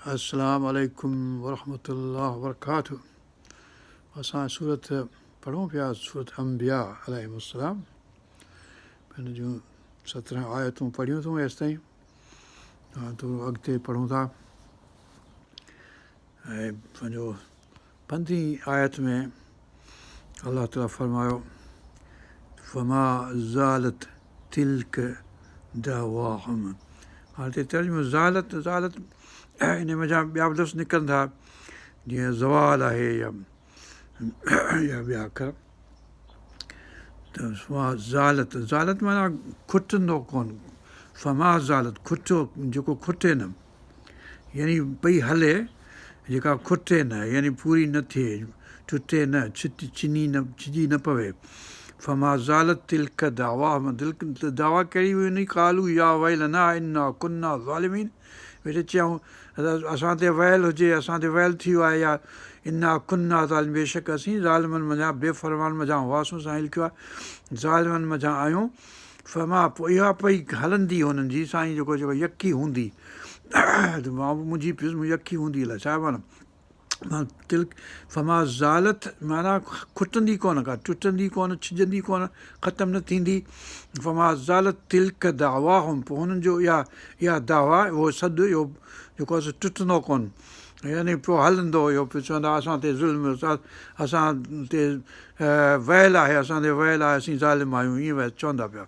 السلام عليڪم ورحمة الله وبرڪاته اسان سورت پڙهون پيا سورت انبياء عليهم السلام هن جون 17 آيتون پڙهيون اٿئون هيستائين هاڻي ٿورو اڳتي پڙهون ٿا ۽ پنهنجو پندرهين آيت ۾ الله تعالي فرمايو فما زالت تلڪ دعواهم هاڻي هتي ترجمو زالت زالت ان منجهان ٻيا به لفظ نڪرن ٿا جيئن زوال آهي يا يا ٻيا اکر ته فما زالت زالت معنيٰ کٽندو ڪونه فما زالت کٽيو جيڪو کٽي نه يعني پئي هلي جيڪا کٽي نه يعني پوري نه ٿئي، ٽٽي نه، ڇني نه، ڇڄي نه پوي. فما زالت تلڪ دعواهم تلڪ دعويٰ ڪهڙي هئي انهي قالوا يا ويلنا انا ڪنا ظالمين ويٺي چيائون اسان تي ويل هجي اسان تي ويل ٿي ويو آهي يا انا ڪنا ظالمين بيشڪ اسين ظالمن منجهان بي فرمان منجهان هئاسون سائين لکيو آهي ظالمن منجهان آهيون فما پوء اها پئي هلندي هنن جي سائين جيڪو چئبو آهي يڪي هوندي ته مان به منجهي پيس مون يڪي هوندي الائي ڇا معنيٰ تلڪ فما زالت معنيٰ کٽندي ڪونه ڪا ٽٽندي ڪونه ڇڄندي ڪونه ختم نه ٿيندي فما زالت تلڪ دعواهم پوء هنن جو اها اها دعويٰ اهو سڏ اهو جيڪو آهي سو ٽٽندو ڪونه يعني پيو هلندو اهو پيو چوندا اسان تي ظلم اسان تي ويل آهي اسان تي ويل آهي اسين ظالم آهيون ائين چوندا پيا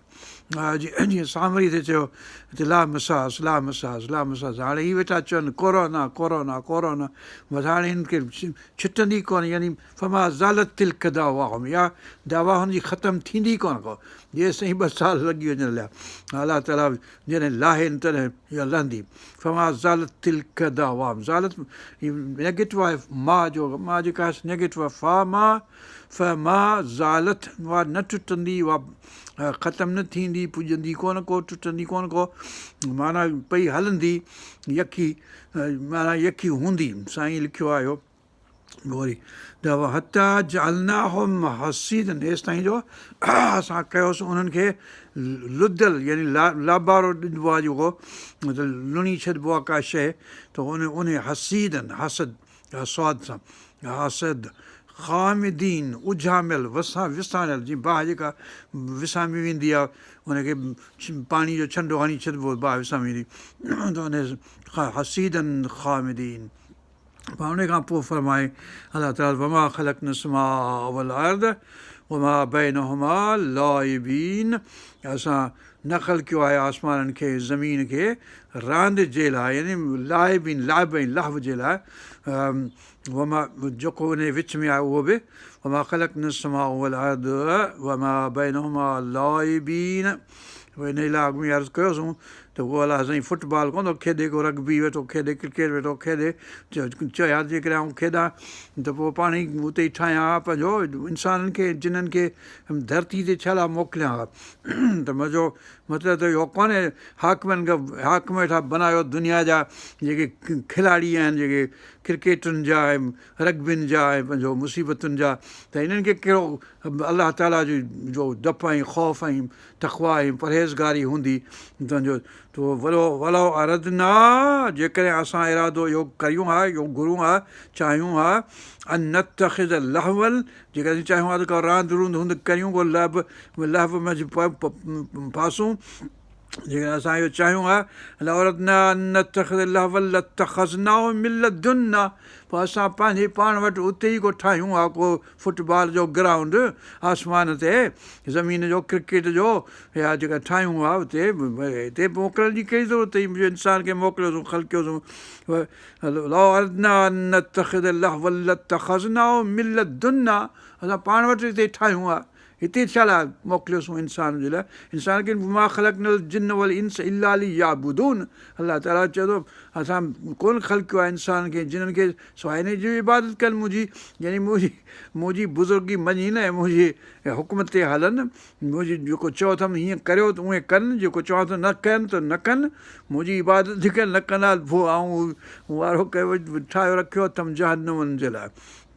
جيئن سامري تي چيو ته لا مساس لا مساس لا مساس هاڻي هي ويٺا چون ڪورونا ڪورونا ڪورونا بس هاڻي هن کي ڇٽندي ڪونه يعني فما زالت تلڪ دعواهم اها دعويٰ هن جي ختم ٿيندي ڪونه ڪو جيستائين ٻه سال لڳي وڃن هليا الله تعاليٰ جڏهن لاهين تڏهن اها لهندي. فما زالت تلڪ دعواهم زالت هي نيگيٽو آهي ما جو ما جيڪا آهي نيگيٽو آهي فا ما فما زالت اها نه ٽٽندي اها ختم نه ٿيندي پڄندي ڪونه ڪو ٽٽندي ڪونه ڪو معنيٰ پئي هلندي يڪي معنيٰ يڪي هوندي سائين لکيو آهي اهو وري دعويٰ حتيٰ جعلناهم حصيدا ايستائين جو اسان ڪيوسون انهن کي لدل يعني لابارو ڏبو آهي جيڪو مطلب لڻي ڇڏبو آهي ڪا شيء ته ان ان حصيدا حصد صاد سان حصد خامدين اجهاميل وسا وساڻيل جيئن باهه جيڪا وسامي ويندي آهي ان کي پاڻي جو ڇنڊو هڻي ڇڏبو باهه وسامي ويندي ته ان حصيدا خامدين پوء ان کان پوء فرمائي الله تعالي وما خلقنا السماء والارض وما بينهما لاعبين اسان نه خلقيو آهي آسمانن کي زمين کي راند جي لاء يعني لاعبين لعب ۽ لهو جي لاء وما جيڪو ان جي وچ ۾ آهي اهو به وما خلقنا السماء والارض وما بينهما لاعبين ان لاء اڳ ۾ عرض ڪيوسون ته هو الله سائين فٽ بال ڪونه ٿو کيڏي ڪو رگبي ويٺو کيڏي ڪرڪيٽ ويٺو کيڏي چئي ها جيڪڏهن آئون کيڏان ته پوء پاڻ ئي اتي ئي ٺاهيان ها پنهنجو انسانن کي جنن کي ڌرتي تي ڇا لاء موڪليان ها ته منهنجو مطلب ته اهو ڪونهي حاڪمن کي حاڪم ويٺا بنايو دنيا جا جيڪي کلاڙي آهن جيڪي ڪرڪيٽن جا ۽ رگبين جا ۽ پنهنجو مصيبتن جا ته انهن کي ڪهڙو الله تعاليٰ جو ڊپ ۽ خوف ۽ تقويٰ ۽ پرهيزگاري هوندي تنهنجو تو ولو ولو اردنا جيڪڏهن اسان ارادو اهو ڪريون ها اهو گهرون ها چاهيون ها ان نتخذ لهوا جيڪڏهن اسين چاهيون ها ته ڪا راند روند هوند ڪريون ڪو لعب لهو منجهه ڦاسون جيڪڏهن اسان اهو چاهيون ها لو اردنا ان نتخذ لهوا لاتخذناه من لدنا پوء اسان پنهنجي پاڻ وٽ اتي ئي ڪو ٺاهيون ها ڪو فٽ بال جو گرائونڊ آسمان تي زمين جو ڪرڪيٽ جو يا جيڪا ٺاهيون ها اتي هتي موڪلڻ جي ڪهڙي ضرورت هئي جو انسان کي موڪليوسون خلقيوسون لو اردنا ان نتخذ لهوا لاتخذناه من لدنا اسان پاڻ وٽ هتي ٺاهيون ها هتي ڇا لاء موڪليوسون انسان جي لاء انسان کي وما خلقنا الجن والانس الا ليعبدون الله تعالي چئي ٿو اسان ڪونه خلقيو آهي انسان کي جنن کي سواء ان جي عبادت ڪن منهنجي يعني منهنجي منهنجي بزرگي مڃين ۽ منهنجي حڪم تي هلن منهنجي جيڪو چئو اٿم هيئن ڪريو ته اونئين ڪن جيڪو چوان ٿو نه ڪن ته نه ڪن منهنجي عبادت جيڪڏهن نه ڪندا پوء آئون وارو ڪيو ٺاهيو رکيو اٿم جهنم انهن جي لاء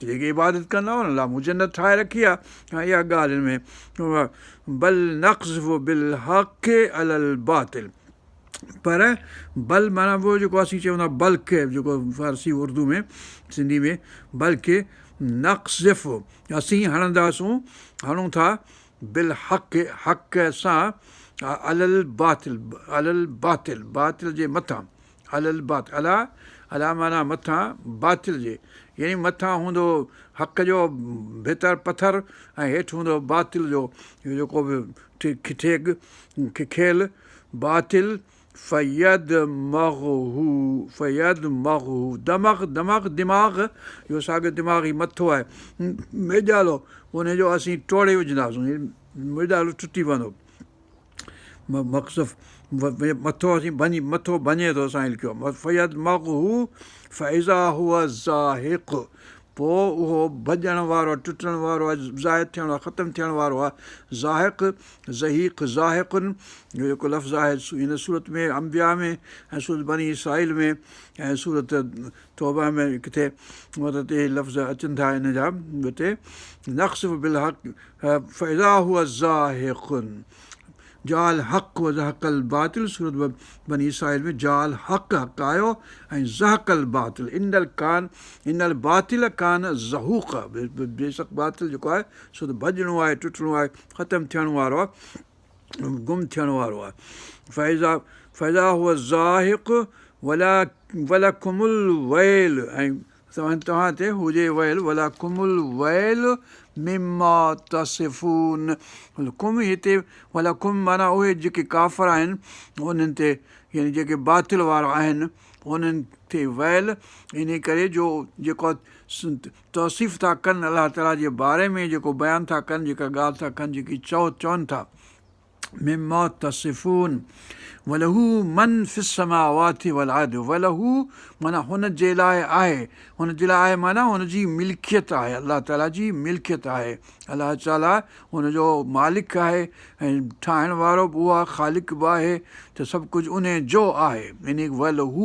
جيڪي عبادت ڪندا انهن لاء مون جنت ٺاهي رکي آهي اها ڳالهه هن ۾ بل نقذف بالحق علي الباطل. پر بل معنيٰ اهو جيڪو اسين چئون ٿا بلڪ جيڪو فارسي اردو ۾ سنڌي ۾ بلڪه نقذف اسين هڻنداسون هڻون ٿا بالحق حق سان علي الباطل علي الباطل باطل جي مٿان علي الباطل علي علي معنيٰ مٿان باطل جي يعني مٿان هوندو حق جو ڀتر پٿر ۽ هيٺ هوندو باطل جو جيڪو به ٺيڳ کيل باطل فيدمغه فيدمغه دمغ دمغ دماغ اهو ساڳيو دماغ هي مٿو آهي ميڄالو ان جو اسين ٽوڙي وجهنداسون ميڄالو ٽٽي پوندو مقذف مٿو اسين ڀڃي مٿو ڀڃي ٿو اسان لکيو فيدمغه فاذا هو زاهق پوء اهو ڀڄڻ وارو آهي، ٽٽڻ وارو آهي، ضايع ٿيڻ وارو ختم ٿيڻ وارو آهي. زاهق، زهيق، زاهق جو جيڪو لفظ آهي هن سورت ۾ انبياء ۾ ۽ سورت بني اسرائيل ۾ ۽ سورت توبه ۾ ڪٿي مطلب ته اهي لفظ اچن ٿا ان جا ٻه ٽي نخسف بالحق فاذا هو زاهق جاء الحق وزهق الباطل سورت بني اسرائيل ۾ جاء الحق حق آيو ۽ زهق الباطل ان الڪان ان الباطل ڪان زهوقا بيشڪ باطل جيڪو آهي سو ته ڀڄڻو آهي ٽٽڻو آهي ختم ٿيڻ وارو آهي گم ٿيڻ وارو آهي فاذا فاذا هو زاهق ولا ولڪم الويل ۽ توهان تي هجي ويل ولڪم الويل مما تصفون لڪم هتي ولڪم معنيٰ اهي جيڪي ڪافر آهن انهن تي يعني جيڪي باطل وارا آهن انهن تي ويل انهي ڪري جو جيڪو توصيف ٿا ڪن الله تعاليٰ جي باري ۾ جيڪو بيان ٿا ڪن جيڪا ڳالهه ٿا ڪن جيڪي چئو چون ٿا مما تصفون وله من في السماوات والارض وله معنيٰ هن جي لاء آهي هن جي لاء آهي معنيٰ هن جي ملڪيت آهي الله تعاليٰ جي ملڪيت آهي الله تعاليٰ هن جو مالڪ آهي ۽ ٺاهڻ وارو به اهو آهي خالق به آهي ته سڀ ڪجهه ان جو آهي يعني وله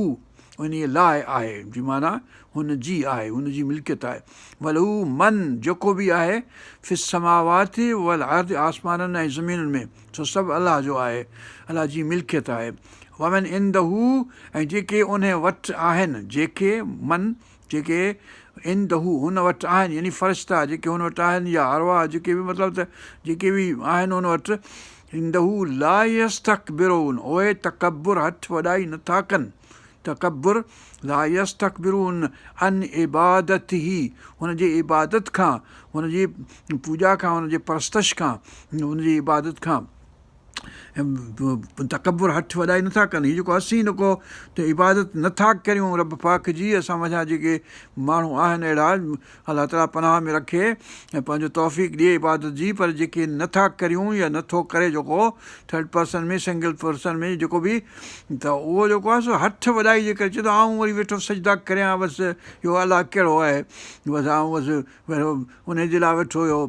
انهيء لاء آهي جي معنيٰ هن جي آهي، هن جي ملڪيت آهي. وله من جيڪو به آهي، في السماوات والارض آسمانن ۽ زمينن ۾، سو سڀ الله جو آهي، الله جي ملڪيت آهي. ومن عنده ۽ جيڪي انهي وٽ آهن، جيڪي، من، جيڪي، عنده هن وٽ آهن، يعني فرشتا جيڪي هن وٽ آهن يا ارواح جيڪي به مطلب ته جيڪي به آهن هن وٽ، عنده لا يستڪبرون اهي تڪبر، هٺ وڏائي، نه ٿا ڪن، تڪبر، لا يستڪبرون عن عبادته هن جي عبادت کان، هن جي پوڄا کان، هن جي پرستش کان، هن جي عبادت کان تڪبر، هٺ وڏائي، نه ٿا ڪن. هي جيڪو اسين جيڪو ته عبادت نه ٿا ڪريون رب پاڪ جي، اسان منجهان جيڪي ماڻهو آهن اهڙا الله تعاليٰ پناهه ۾ رکي ۽ پنهنجو توفيق ڏئي عبادت جي پر جيڪي نه ٿا ڪريون يا نه ٿو ڪري جيڪو ٿرڊ پرسن ۾ سنگل پرسن ۾ جيڪو به ته اهو جيڪو آهي سو هٺ وڏائي جي ڪري چئي ٿو آئون وري ويٺو سجدا ڪريان بس اهو الله ڪهڙو آهي بس آئون بس ويٺو ان جي لاء ويٺو اهو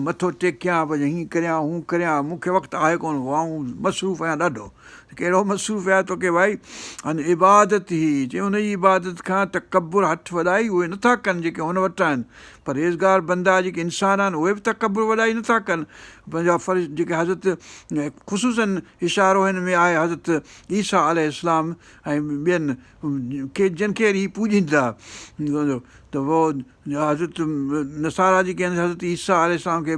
مٿو ٽيڪيان بس هيئن ڪريان هون ڪريان مون کي وقت آهي ڪونه ڪو آئون مصروف آهيان ڏاڍو ڪهڙو مصروف آهي توکي ڀائي عن عبادته چي ان جي عبادت کان تڪبر هٺ وڏائي اهي نٿا ڪن جيڪي هن وٽ آهن پرهيزگار بندا جيڪي انسان آهن اهي به تڪبر وڏائي نٿا ڪن پنهنجا فرض جيڪي حضرت خصوصا اشارو هن ۾ آهي حضرت عيسيٰ عليه السلام ۽ ٻين کي جن کي هي پوڄين ٿا ته حضرت نصارا جيڪي آهن حضرت عيسيٰ عليه السلام کي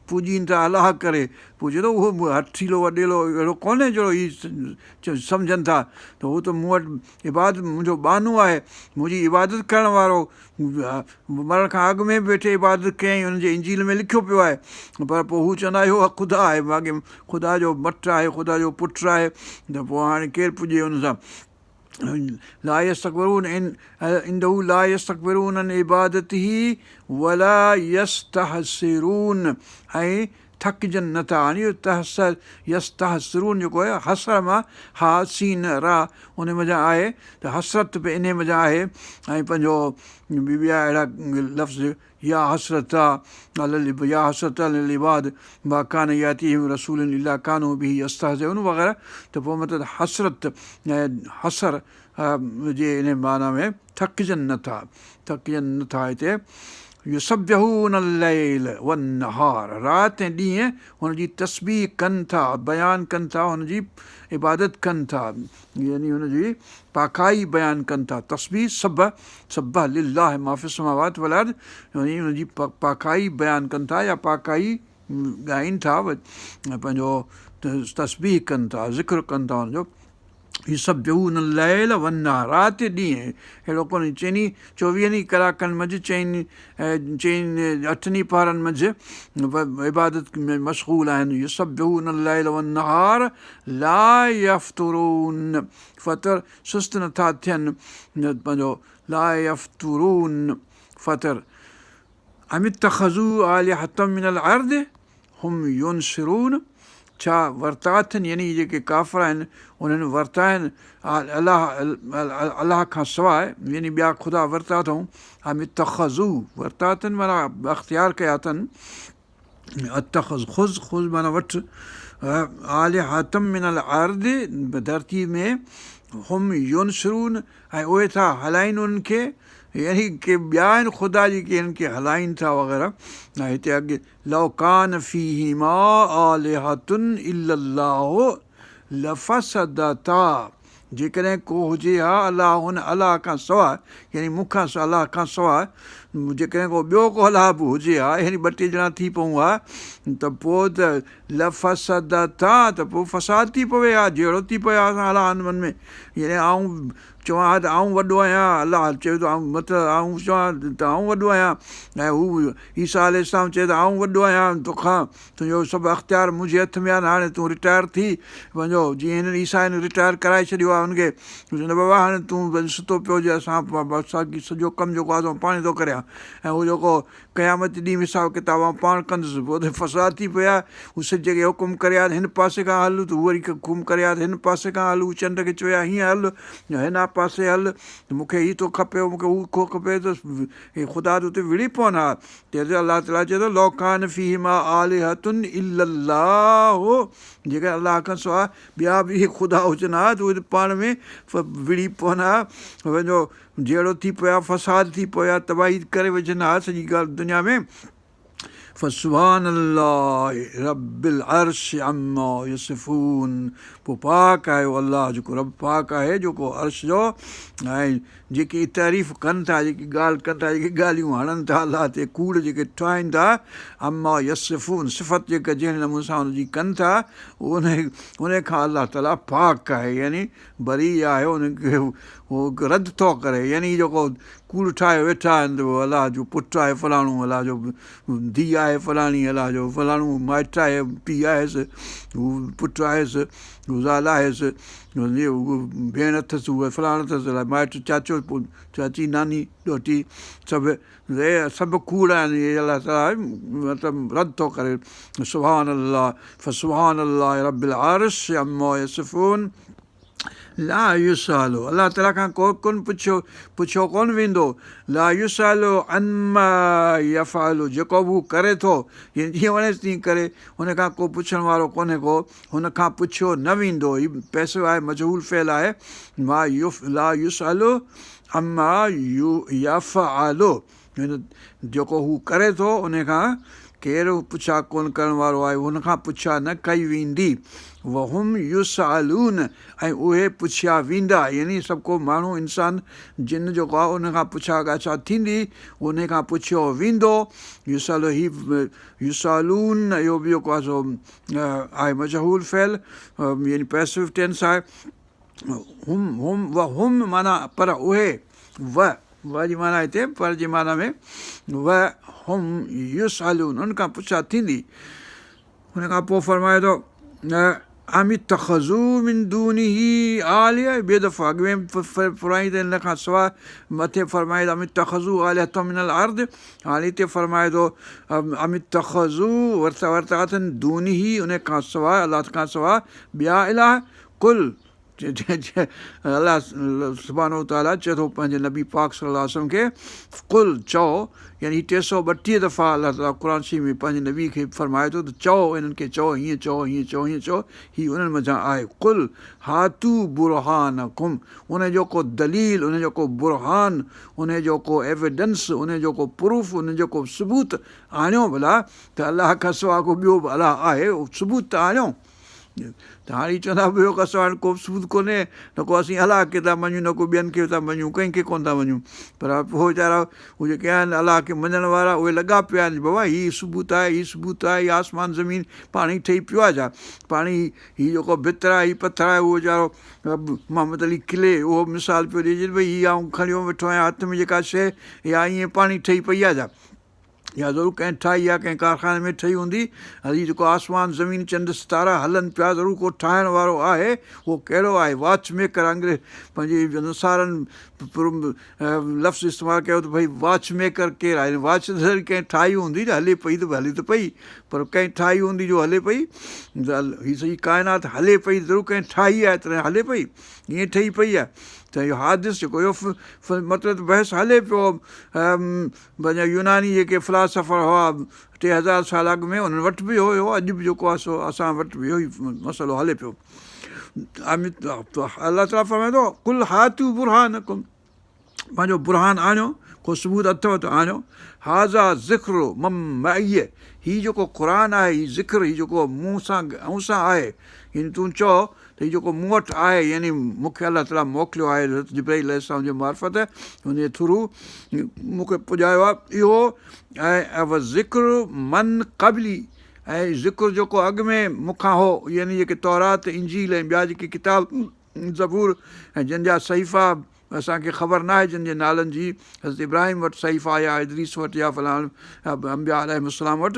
پوڄين ٿا الله ڪري پوء چئي ٿو اهو هٺيلو وڏيلو اهڙو ڪونهي جهڙو هي سمجهن ٿا ته هو ته مون وٽ عبادت منهنجو ٻانهو آهي منهنجي عبادت ڪرڻ وارو مرڻ کان اڳ ۾ به ويٺي عبادت ڪيائين ان جي انجيل ۾ لکيو پيو آهي پر پوء هو چوندا اهو خدا آهي باقي خدا جو مٽ آهي خدا جو پٽ آهي ته پوء هاڻي ڪير پڄي ان سان لا يستڪبرون عنده لا يستڪبرون عن عبادته ولا يستحسرون ۽ ٿڪجن نه ٿا هاڻي اهو تحسر يستحسرون جيڪو آهي حسر مان ها سين را ان منجهان آهي ته حسرت به انهي منجهان آهي ۽ پنهنجو ٻيا اهڙا لفظ يا حسرتا علي يا حسرتا علي العباد ما ڪان ياتيهم من رسول الا ڪانوا به يستهزئون وغيره ته پوء مطلب حسرت ۽ حسر جي انهي معنيٰ ۾ ٿڪجن نه ٿا ٿڪجن نه ٿا هتي يسبحون الليل والنهار رات ۽ ڏينهن هن جي تسبيح ڪن ٿا بيان ڪن ٿا هن جي عبادت ڪن ٿا يعني هن جي پاڪائي بيان ڪن ٿا تسبيح سبح سبح لله ما في السماوات والارض يعني ان جي پاڪائي بيان ڪن ٿا يا پاڪائي ڳائين ٿا پنهنجو تسبيح ڪن ٿا ذڪر ڪن ٿا ان جو يسبحون الليل والنهار رات ڏينهن اهڙو ڪونهي چئني چوويهن ئي ڪلاڪن منجهه چئن چئن اٺن ئي پهرن منجهه عبادت ۾ مشغول آهن يسبحون الليل والنهار لا يفترون فتر سست نٿا ٿين پنهنجو لا يفترون فتر ام اتخذوا آلهة من الارض هم ينشرون ڇا ورتا اٿن يعني جيڪي ڪافر آهن انهن ورتا آهن الله الله کان سواء يعني ٻيا خدا ورتا اٿئون ام اتخذوا ورتا اٿن معنيٰ اختيار ڪيا اٿن اتخذ خذ خذ معنيٰ وٺ آلهة من الارض ڌرتي ۾ هم ينشرون ۽ اهي ٿا هلائين انهن کي يعني ڪي ٻيا آهن خدا جيڪي هنن کي هلائين ٿا وغيره ۽ هتي اڳي لو ڪان فيهما آلهة الا الله لفسدتا جيڪڏهن ڪو هجي ها الله هن الله کان سواء يعني مون کان الله کان سواء جيڪڏهن ڪو ٻيو ڪو الله به هجي ها يعني ٻه ٽي ڄڻا ٿي پئون ها ته پوء ته لفسدتا ته پوء فساد ٿي پوي ها جهيڙو ٿي پوي ها اسان الهن ۾ يعني آئون چوان ها ته آئون وڏو آهيان الله چوي ٿو آئون مطلب آئون چوان ته آئون وڏو آهيان ۽ هو عيسيٰ عليه السلام چئي ته آئون وڏو آهيان توکان تنهنجو سڀ اختيار منهنجي هٿ ۾ آهي هاڻي تون رٽائر ٿي وڃو جيئن هنن عيسائين رٽائر ڪرائي ڇڏيو آهي هن کي نه بابا هاڻي تون ستو پيو هجي اسان سڄو ڪم جيڪو آهي سو پاڻ ٿو ڪريان ۽ هو جيڪو قيامت جي ڏينهن حساب ڪتاب آئون پاڻ ڪندس. پوء ته فساد ٿي پئي ها. هو سج کي حڪم ڪري ها ته هن پاسي کان هل ته هو وري حڪم ڪري ها ته هن پاسي کان هل. هو چنڊ کي چوي ها هيئن هل يا هن پاسي هل ته مون کي هي ٿو کپي مون کي هو ٿو کپي ته هي خدا ته اتي وڙهي پون ها. تنهن تي الله تعاليٰ چئي ٿو لو ڪان فيهما آلهة الا الله جيڪڏهن الله کان سواء ٻيا به خدا هجن ها ته اهي پاڻ ۾ وڙهي پون ها. پنهنجو جهيڙو ٿي پوي ها، فساد ٿي پوي ها، تباهي ڪري وجهن ها سڄي ڳالهه دنيا ۾. فسبحان الله رب العرش عما يصفون پوء پاڪ آهي اهو الله جيڪو رب پاڪ آهي جيڪو عرش جو ۽ جيڪي تعريف ڪن ٿا جيڪي ڳالهه ڪن ٿا جيڪي ڳالهيون هڻن ٿا الله تي ڪوڙ جيڪي ٺاهين ٿا عما يصفون صفت جيڪا جنهن نموني سان ان جي ڪن ٿا ان ان کان الله تعاليٰ پاڪ آهي يعني بري آهي ان کي هو رد ٿو ڪري يعني جيڪو ڪوڙ ٺاهي ويٺا آهن ته الله جو پٽ آهي فلاڻو الله جو ڌيء آهي فلاڻي الله جو فلاڻو مائٽ آهي پيء آهيس هو پٽ آهيس هو زال آهيس ڀيڻ اٿس هو فلاڻو اٿس مائٽ چاچو چاچي ناني ڏوهٽي سڀ سڀ ڪوڙ آهن اهي الله تعاليٰ مطلب رد ٿو ڪري سبحان الله فسبحان الله رب العرش عما يصفون لا يسئل الله تعاليٰ کان ڪو ڪونه پڇيو پڇيو ڪونه ويندو لا يسئل عما يفعل جيڪو به هو ڪري ٿو يعني جيئن وڻيس تيئن ڪري هن کان ڪو پڇڻ وارو ڪونهي ڪو هن کان پڇيو نه ويندو هي پيسو آهي مجهول فعل آهي ما يف لا يسئل عما يفعل جيڪو هو ڪري ٿو ان کان ڪير پڇا ڪونه ڪرڻ وارو آهي هن کان پڇا نه ڪئي ويندي وهم يسئلون ۽ اهي پڇيا ويندا يعني سڀ ڪو ماڻهو انسان جن جيڪو آهي ان کان پڇا ڳاڇا ٿيندي ان کان پڇيو ويندو يسئل هي يسئلون اهو به جيڪو آهي سو آهي مجهول فعل يعني پيسو ٽينس آهي هم هم وهم معنيٰ پر اهي و و جي معنيٰ هتي پر جي معنيٰ ۾ و هم يسئلون ان کان پڇا ٿيندي ان کان پوء فرمائي ٿو ام اتخذوا من دونه آلهة ٻيو دفعو اڳ ۾ فرمائي ته ان کان سواء مٿي فرمائي ته ام اتخذوا آلهة من الارض هاڻي هتي فرمائي ٿو ام اتخذوا ورتا ورتا اٿن دونه ان کان سواء الله کان سواء ٻيا اله قل الله سبحانه وتعاليٰ چئي ٿو پنهنجي نبي پاڪ صلي الله عليه وسلم کي قل چئو يعني هي 332 دفعا الله تعاليٰ قرآن شريف ۾ پنهنجي نبي کي فرمائي ٿو ته چئو انهن کي چئو هيئن چئو هيئن چئو هيئن چئو هي انهن منجهان آهي قل هاتوا برهانڪم ان جو ڪو دليل ان جو ڪو برهان ان جو ڪو ايويڊنس ان جو ڪو پروف ان جو ڪو ثبوت آڻيو ڀلا ته الله کان سواء ڪو ٻيو به الله آهي ثبوت ته آڻيو. ته هاڻي چوندا ٻيو اسان وٽ ڪو به ثبوت ڪونهي نه ڪو اسين الله کي ٿا مڃون نه ڪو ٻين کي ٿا مڃون ڪنهن کي ڪونه ٿا مڃون پر پوء ويچارا هو جيڪي آهن الله کي مڃڻ وارا اهي لڳا پيا آهن بابا هي ثبوت آهي هي ثبوت آهي هي آسمان زمين پاڻ ئي ٺهي پيو آهي ڇا پاڻ ئي هي جيڪو ڀتر آهي هي پٿر آهي اهو ويچارو محمد علي ڪلي اهو مثال پيو ڏئي ڀئي هي آئون کڻيو ويٺو آهيان هٿ ۾ جيڪا شيء اها ائين پاڻ ئي ٺهي پئي آهي ڇا يا ضرور ڪنهن ٺاهي آهي، ڪنهن ڪارخاني ۾ ٺهي هوندي. هي جيڪو آسمان، زمين، چنڊ، ستارا هلن پيا ضرور ڪو ٺاهڻ وارو آهي. اهو ڪهڙو آهي؟ واچ ميڪر انگريز پنهنجي نصارن لفظ استعمال ڪيو ته ڀئي واچ ميڪر ڪير آهي؟ واچ ته ضرور ڪنهن ٺاهي هوندي نه هلي پئي ته به هلي ته پئي پر ڪنهن ٺاهي هوندي جو هلي پئي. هي سڄي ڪائنات هلي پئي ضرور ڪنهن ٺاهي آهي تڏهن هلي پئي. ائين ٺهي پئي آهي ته اهو حادث جيڪو اهو مطلب ته بحث هلي پيو. پنهنجا يوناني جيڪي فلاسافر هئا 3000 سال اڳ ۾ انهن وٽ به اهو هو اڄ به جيڪو آهي سو اسان وٽ به اهو ئي مسئلو هلي پيو. الله تعاليٰ فرمائي ٿو قل هاتوا برهانڪم پنهنجو برهان آڻيو ڪو ثبوت اٿو ته آڻيو هذا ذڪر من معي هي جيڪو قرآن آهي هي ذڪر هي جيڪو مون سان مون سان آهي يعني تون چئو ته هي جيڪو مون وٽ آهي يعني مون کي الله تعاليٰ موڪليو آهي حضرت جبرائيل عليه السلام جي معرفت ان جي ٿرو مون کي پڄايو آهي اهو ۽ وذڪر من قبلي ۽ ذڪر جيڪو اڳ ۾ مون کان هو يعني جيڪي تورات انجيل ۽ ٻيا جيڪي ڪتاب زبور ۽ جن جا صحيفا اسان کي خبر ناهي جن جي نالن جي حضرت ابراهيم وٽ صحيفا يا ادريس وٽ يا فلاڻ انبياء عليهم السلام وٽ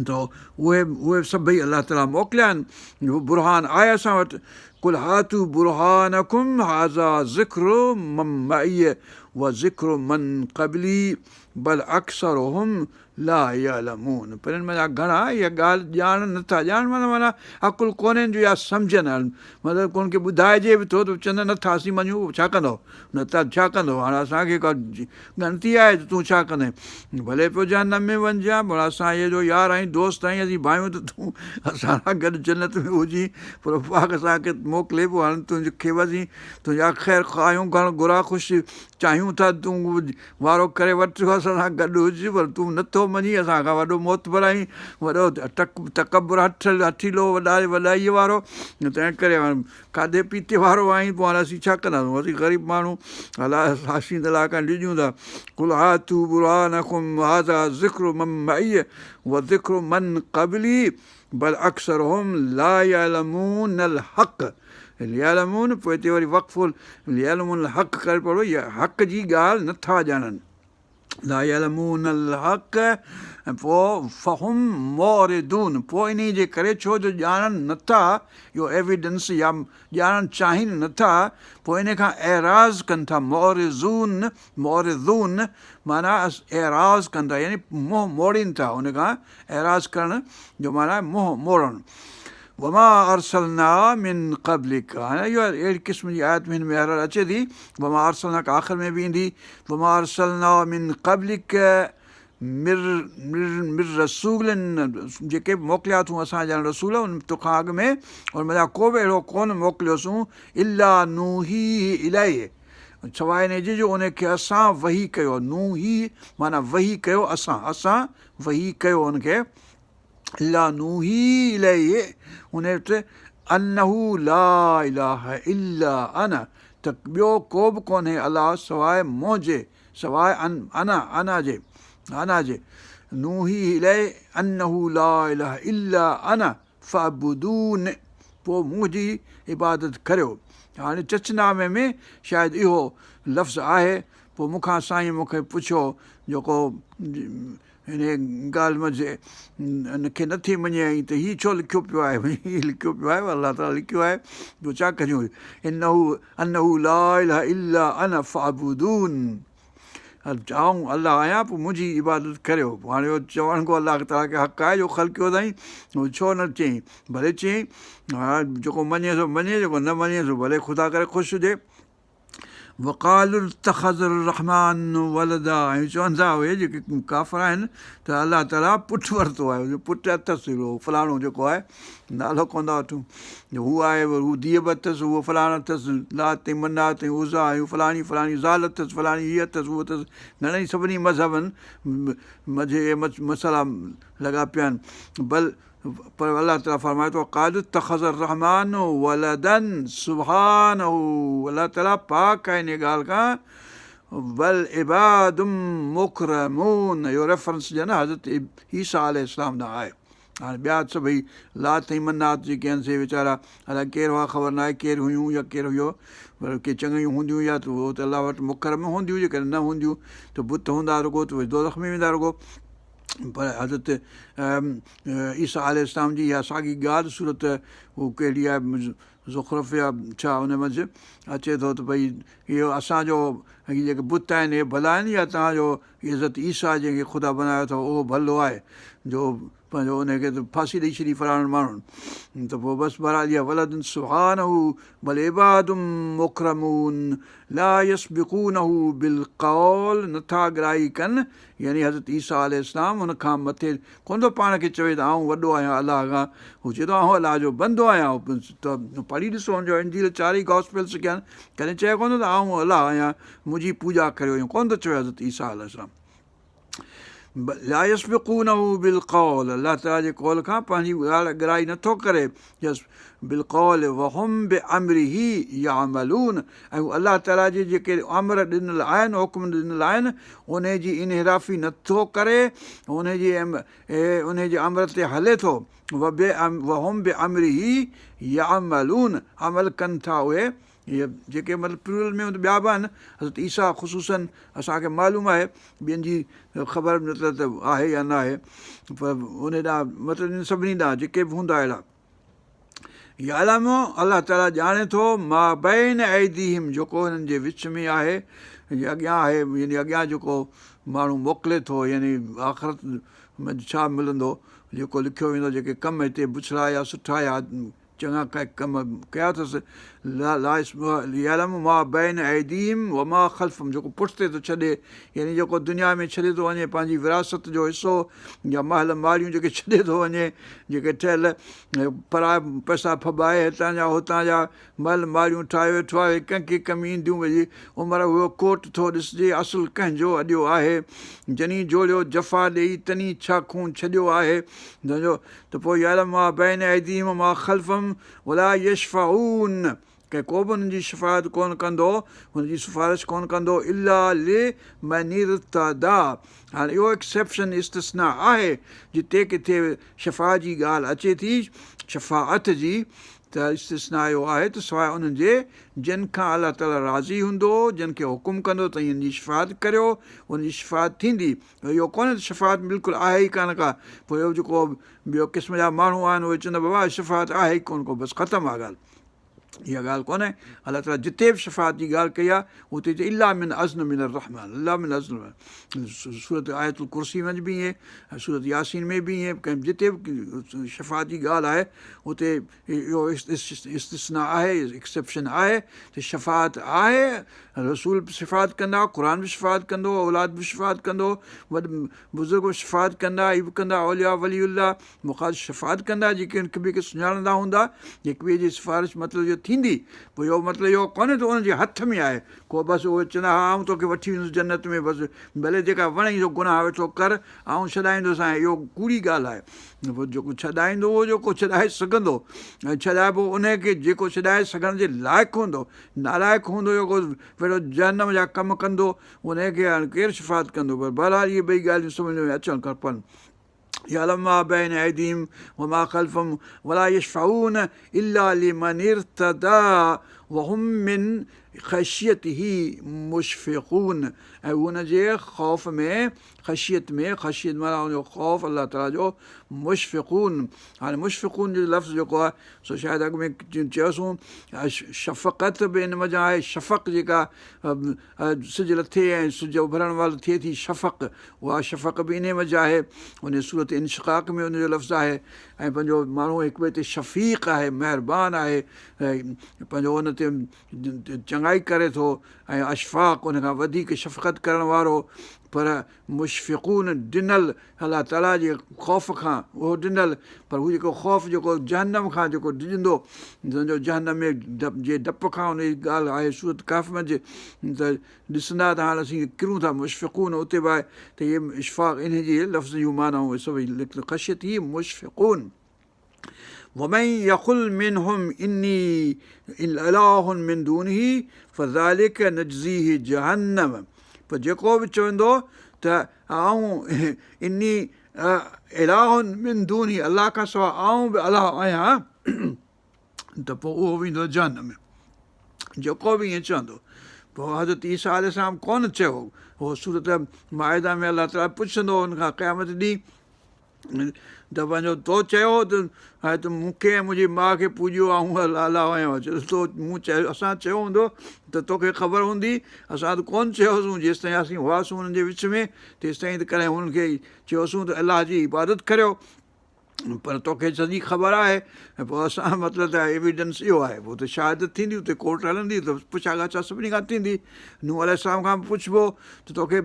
ته اهي اهي سڀئي الله تعاليٰ موڪليا آهن اهو برهان آهي اسان وٽ قل هاتوا برهانڪم هذا ذڪر من معي وذڪر من قبلي بل اڪثرهم لا يعلمون پر ان منجهان گهڻا اها ڳالهه ڄاڻن نٿا ڄاڻ معنيٰ معنيٰ عقل ڪونهن جو يا سمجهن مطلب ان کي ٻڌائجي به ٿو ته چوندا نٿا اسين مڃون ڇا ڪندؤ نه ته ڇا ڪندو؟ هاڻ اسان کي ڪا ڳڻتي آهي ته تون ڇا ڪندين؟ ڀلي پيو جهنم ۾ وڃجان، پر اسان اهي جو يار آهين، دوست آهين، اسين ڀانيون ته تون اسان سان گڏ جنت ۾ هجين، پر پاڪ اسان کي موڪلي پيو، هاڻ تنهنجي کي به اسين تنهنجا خير خواهه آهيون، گهڻ گهرا خوش چاهيون ٿا تون وارو ڪري وٺ، اسان سان گڏ هج، پر تون نه ٿو مڃين، اسان کان وڏو معتبر آهين، وڏو تڪبر هٺيلو وڏائيء وارو، تنهن ڪري هاڻ کاڌي پيتي وارو آهين پوء هاڻي اسين ڇا ڪنداسون اسين غريب ماڻهو الا اسين ته الله کان ڊڄون ٿا قل هاتوا برهانڪم هذا ذڪر من معي وذڪر من قبلي بل اڪثرهم لا يعلمون الحق يعلمون پوء هتي وري وقف يعلمون الحق ڪري پڙهو حق جي ڳالهه نٿا ڄاڻن لا يعلمون الحق ۽ پوء فهم معرضون پوء انهي جي ڪري ڇو جو ڄاڻن نٿا اهو ايويڊنس يا ڄاڻڻ چاهين نٿا پوء انهي کان اعراض ڪن ٿا معرضون معرضون معنيٰ اعراض ڪن ٿا يعني منهن موڙين ٿا ان کان اعراض ڪرڻ جو معنيٰ منهن موڙڻ وما ارسلنا من قبلڪ هاڻي اهو اهڙي قسم جي آيت ۾ هن ۾ هر اچي ٿي وما ارسلنا آخر ۾ به ايندي وما ارسلنا من قبلڪ من رسول جيڪي به موڪليا اٿون اسان جا رسول ان توکان اڳ ۾ ان منجهان ڪو به اهڙو ڪونه موڪليوسون الا نوحي اليه سواء ان جي جو ان کي اسان وحي ڪيو نوحي معنيٰ وحي ڪيو اسان اسان وحي ڪيو ان کي الا نوحي اليه ان وٽ انه لا اله الا انا ته ٻيو ڪو به ڪونهي الله سواء منهنجي سواء انا انا جي انا جي نوحي اليه انه لا اله الا انا فاعبدون پوء منهنجي عبادت ڪريو هاڻي چچ نامي ۾ شايد اهو لفظ آهي پوء مون کان سائين مون کي پڇيو جيڪو هن ڳالهه منجهه ان کي نه ٿي مڃيائين ته هي ڇو لکيو پيو آهي؟ هي لکيو پيو آهي الله تعاليٰ لکيو آهي جو ڇا ڪريون انه انه لا اله الا انا فاعبدون آئون الله آهيان پوء منهنجي عبادت ڪريو پوء هاڻي اهو چوڻ ڪو الله تعاليٰ کي حق آهي جو خلقيو اٿائين ڇو نه چيائين ڀلي چيائين ها جيڪو مڃي سو مڃي جيڪو نه مڃي سو ڀلي خدا ڪري خوش هجي وقالوا اتخذ الرحمان ولدا ۽ چون ٿا اهي جيڪي ڪافر آهن ته الله تعاليٰ پٽ ورتو آهي پٽ اٿس فلاڻو جيڪو آهي نالو ڪونه ٿا وٺون جو هو آهي هو ڌيء به اٿس هو فلاڻو اٿس لات ۽ منات ۽ عزيٰ ۽ فلاڻي فلاڻي زال اٿس فلاڻي هيء اٿس هو اٿس گهڻن ئي سڀني مذهبن منجهه اهي مسئلا لڳا پيا آهن بل پر الله تعاليٰ فرمائي ٿو قالوا اتخذ الرحمان ولدا سبحانه الله تعاليٰ پاڪ آهي ان ڳالهه کان بل عباد مڪرمون اهو ريفرنس ڄڻ حضرت عيسيٰ عليه السلام ڏانهن آهي هاڻي ٻيا سڀئي لات ۽ منات جيڪي آهن سي ويچارا الائي ڪير هئا خبر ناهي ڪير هيون يا ڪير هيو پر ڪي چڱيون هونديون يا ته اهو ته الله وٽ مڪرم هونديون جيڪڏهن نه هونديون ته بت هوندا رڳو ته دوزخ ۾ ويندا رڳو پر حضرت عيسيٰ عليه السلام جي اها ساڳي ڳالهه سورت هو ڪهڙي آهي زخرف يا ڇا ان منجهه اچي ٿو ته ڀئي اهو اسانجو هي جيڪي بت آهن اهي ڀلا آهن يا توهان جو حضرت عيسيٰ جنهن کي خدا بنايو اٿو اهو ڀلو آهي جو پنهنجو ان کي ته ڦاسي ڏئي ڇڏي فلاڻن ماڻهن ته پوء بس بهرحال اها ولد سبحانه بل عباد مڪرمون لا يسبقونه بالقول نٿا اڳرائي ڪن يعني حضرت عيسيٰ عليه السلام هن کان مٿي ڪونه ٿو پاڻ کي چوي ته آئون وڏو آهيان الله کان، هو چئي ٿو آئون الله جو بندو آهيان ته پڙهي ڏسو هن جو انجيل چارئي گاسپلس جيڪي آهن ڪڏهن چئي ڪونه ٿو ته آئون الله آهيان منهنجي پوڄا ڪريو ائين ڪونه ٿو چوي حضرت عيسيٰ عليه السلام لا يسبقونه بالقول الله تعاليٰ جي قول کان پنهنجي ڳالهه اڳرائي نٿو ڪري بالقول وهم بامره يعملون ۽ هو الله تعاليٰ جي جيڪي امر ڏنل آهن، حڪم ڏنل آهن، انهي جي انحرافي نه ٿو ڪري، انهي جي انهي جي امر تي هلي ٿو، وهم بامره يعملون عمل ڪن ٿا اهي، جيڪي مطلب پلورل ۾ ٻيا به آهن، حضرت عيسيٰ خصوصاً اسان کي معلوم آهي، ٻين جي خبر مطلب ته آهي يا نه آهي، پر انهي ڏانهن مطلب انهن سڀني ڏانهن جيڪي به هوندا اهڙا. يعلم، الله تعاليٰ ڄاڻي ٿو، ما بين ايديهم جيڪو انهن جي وچ ۾ آهي يعني اڳيان آهي يعني اڳيان جيڪو ماڻهو موڪلي ٿو يعني آخرت ۾ ڇا ملندو جيڪو لکيو ويندو جيڪي ڪم هتي بڇڙا يا سٺا يا چڱا ڪم ڪيا اٿس يعلم ما بين ايديهم وما خلفهم جيڪو پٺتي ٿو ڇڏي يعني جيڪو دنيا ۾ ڇڏي ٿو وڃي پنهنجي وراثت جو حصو يا محل ماڙيون جيڪي ڇڏي ٿو وڃي جيڪي ٺهيل پرائي پئسا ڦٻائي هتان جا هتان جا محل ماڙيون ٺاهي ويٺو آهي ڪنهن کي ڪم اينديون وڃي عمر اهو ڪوٽ ٿو ڏسجي اصل ڪنهن جو اڏيو آهي جني جوڙيو جفا ڏيئي تني ڇا کون ڇڏيو آهي ته پوء يعلم ما بين ايديهم وما خلفهم ولا يشفعون ڪنهن ڪو به انهن جي شفاعت ڪونه ڪندو، هن جي سفارش ڪونه ڪندو، الا لمن ارتضيٰ هاڻي اهو Exception، استثناء، آهي جتي ڪٿي شفاعت جي ڳالهه اچي ٿي، شفاعت جي، ته استثناء اهو آهي ته سواء انهن جي جن کان الله تعاليٰ راضي هوندو، جن کي حڪم ڪندو ته انهن جي شفاعت ڪريو، انهن جي شفاعت ٿيندي. اهو ڪونهي ته شفاعت بلڪل آهي ئي ڪانه ڪا، پوء اهو جيڪو ٻيو قسم جا ماڻهو آهن اهي چوندا بابا شفاعت آهي ئي ڪونه ڪو بس ختم آهي ڳالهه. اها ڳالهه ڪونهي الله تعاليٰ جتي به شفاعت جي ڳالهه ڪئي آهي اتي چئي الا من اذن من الرحمان الا من اذن سورت آيت الڪرسي ۾ به ائين ۽ سورت ياسين ۾ به ائين ڪنهن جتي به شفاعت جي ڳالهه آهي اتي اهو استثنا آهي ايڪسيپشن آهي ته شفاعت آهي رسول به شفاعت ڪندا قرآن به شفاعت ڪندو اولاد به شفاعت ڪندو وڏ بزرگ به شفاعت ڪندا هي به ڪندا اولياء ولي الله مخاطب شفاعت ڪندا جيڪي هڪ ٻئي کي سڃاڻندا هوندا هڪ ٻئي جي سفارش مطلب جو ٿيندي پوء اهو مطلب اهو ڪونهي ته انهن جي هٿ ۾ آهي ڪو بس اهي چوندا ها آئون توکي وٺي ويندس جنت ۾ بس ڀلي جيڪا وڻئي سو گناهه ويٺو ڪر آئون ڇڏائيندوسانء اهو ڪوڙي ڳالهه آهي پوء جيڪو ڇڏائيندو اهو جيڪو ڇڏائي سگهندو ۽ ڇڏائبو ان کي جيڪو ڇڏائي سگهڻ جي لائق هوندو نالائق هوندو جيڪو ويٺو جهنم جا ڪم ڪندو ان کي هاڻي ڪير شفاعت ڪندو پر بهرحال اهي ٻئي ڳالهيون سمجهه ۾ اچڻ کپن يعلم ما بين ايديهم وما خلفهم ولا يشفعون الا لمن ارتضي وهم من خشيته مشفقون ۽ هو ان جي خوف ۾ خشيت ۾ خشيت معنيٰ ان جو خوف الله تعاليٰ جو مشفقون هاڻي مشفقون جو لفظ جيڪو آهي سو شايد اڳ ۾ چيوسون شفقت به ان منجهان آهي شفق جيڪا سج لٿي ۽ سج اڀرڻ مهل ٿئي ٿي شفق، اها شفق به انهيء منجهه آهي، انهيء سورة انشقاق ۾ ان جو لفظ آهي ۽ پنهنجو ماڻهو هڪ ٻئي تي شفيق آهي، مهربان آهي، پنهنجو ان تي چڱائي. چڱائي ڪري ٿو ۽ اشفاق ان کان وڌيڪ شفقت ڪرڻ وارو پر مشفقون ڊنل الله تعاليٰ جي خوف کان اهو ڊنل پر هو جيڪو خوف جيڪو جهنم کان جيڪو ڊڄندو سمجهو جهنم ۾ جي ڊپ کان ان جي ڳالهه آهي سورت ڪهف منجهه ته ڏسندا ته هاڻ اسين ڪرون ٿا مشفقون اتي به آهي ته اهي اشفاق انهي جي لفظ جون معنائون سڀئي خشيته مشفقون ومن يقل منهم اني اله من دونه فذلڪ نجزيه جهنم پوء جيڪو به چوندو ته آئون اني اله من دونه الله کان سواء آئون به الله آهيان ته پوء اهو ويندو جهنم ۾ جيڪو به ائين چوندو پوء حضرت عيسيٰ عليه السلام ڪونه چيو هو سورت مائده ۾ الله تعاليٰ پڇندو ان کان قيامت ڏينهن ته پنهنجو تو چيو ته هاء ته مون کي ۽ منهنجي ماء کي پوڄيو آئون الله آهيان چيو تو مون چيو اسان چيو هوندو ته توکي خبر هوندي اسان ته ڪونه چيوسون جيستائين اسين هئاسون انهن جي وچ ۾ تيستائين ته ڪڏهن هنن کي چيوسون ته الله جي عبادت ڪريو پر توکي سڄي خبر آهي ۽ پوء اسان مطلب ته ايويڊنس اهو آهي پوء ته شهادت ٿيندي اتي ڪورٽ هلندي ته پڇا ڳاڇا سڀني کان ٿيندي نوح عليه السلام کان به پڇبو ته توکي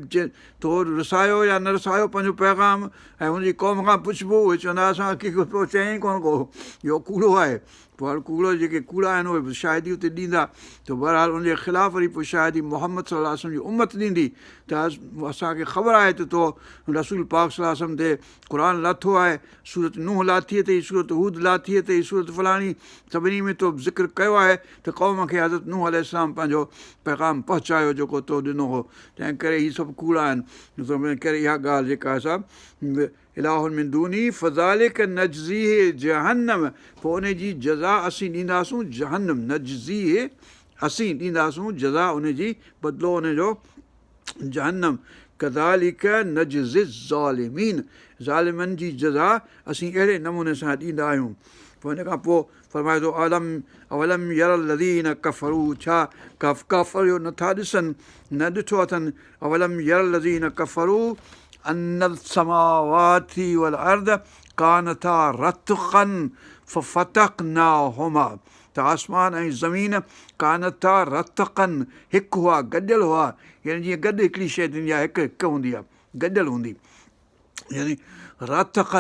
تو رسايو يا نه رسايو پنهنجو پيغام ۽ هن جي قوم کان پڇبو اهي چوندا اسان کي پيو چئين ئي ڪونه ڪو اهو ڪوڙو آهي پوء هر ڪوڙو جيڪي ڪوڙا آهن اهي به شاهدي اتي ڏيندا ته بهرحال ان جي خلاف وري پوء شاهدي محمد صلي الله عليه وسلم جي امت ڏيندي ته اسان کي خبر آهي ته تو رسول پاڪ صلي الله عليه وسلم تي قرآن لاٿو آهي سورت نوح لاٿي اٿئي سورت هود لاٿي اٿئي سورت فلاڻي سڀني ۾ تو ذڪر ڪيو آهي ته قوم کي حضرت نوح عليه السلام پنهنجو پيغام پهچايو جيڪو تو ڏنو هو تنهن ڪري هي سڀ ڪوڙا آهن تنهن ڪري اها ڳالهه جيڪا آهي سا اله من دونه فذلڪ نجزيه جهنم پوء ان جي جزا اسين ڏينداسون جهنم نجزيه اسين ڏينداسون جزا ان جي بدلو ان جو جهنم ڪذلڪ نجزي الظالمين ظالمن جي جزا اسين اهڙي نموني سان ڏيندا آهيون پوء ان کان پوء فرمائي ٿو اولم اولم ير الذين ڪفروا ڇا ڪافر اهو نٿا ڏسن نه ڏٺو اٿن اولم ير الذين ڪفروا ان السماوات والارض ڪانتا رتقا ففتقناهما ته آسمان ۽ زمين ڪانتا رتقا هڪ هئا گڏيل هئا يعني جيئن گڏ هڪڙي شيء ٿيندي آهي هڪ هڪ هوندي آهي گڏيل هوندي يعني رتقا.